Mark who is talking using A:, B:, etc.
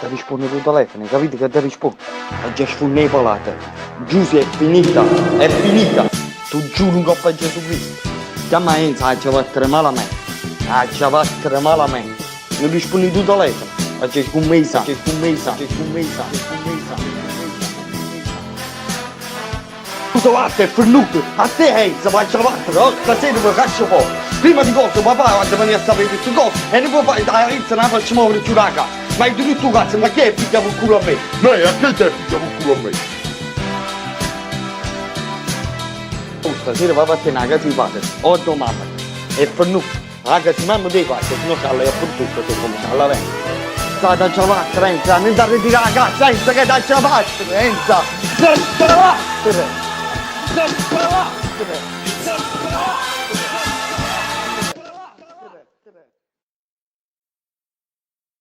A: Te risponde cu 'o telefono, 'e capito che te risponde? Aggia sfunnà 'e palate. Giusy è finita, è finita! T'o giuro 'ncopp' a Gesù Cristo. Chiamma a Enzo, aggia vattere malamente. Aggia vattere malamente. Nun rispunne cu 'o telefono. Aggia sgummà 'e sacche, sgummà 'e sacche, sgummà 'e sacche, sgummà 'e sacche. Tutto vatto è fernuto! A te Enzo m'aggia vattere, oh, stasera me caccio fora! Prima di cosa papà adda venì a sapè tutte cose e nun può fa a Enzo nun 'a faccio movere cchiù d' 'a casa! Ma 'e tutto 'o cazzo, ma chi è piglia p' culo a me?
B: Neh, a chi t'è piglia p' culo a me?
A: Oh, stasera va vattene 'a casa 'e padre, o addò mamma, è fernuto! Ah ca si mamma te faccio, si no c'alla e pure tu, come c'alla vengo. Enza, t'aggia vattere, Enza, nun t'arritirà 'a casa, Enza, che t'aggia vattere, Enza, t'aggia vattere, t'aggia vattere.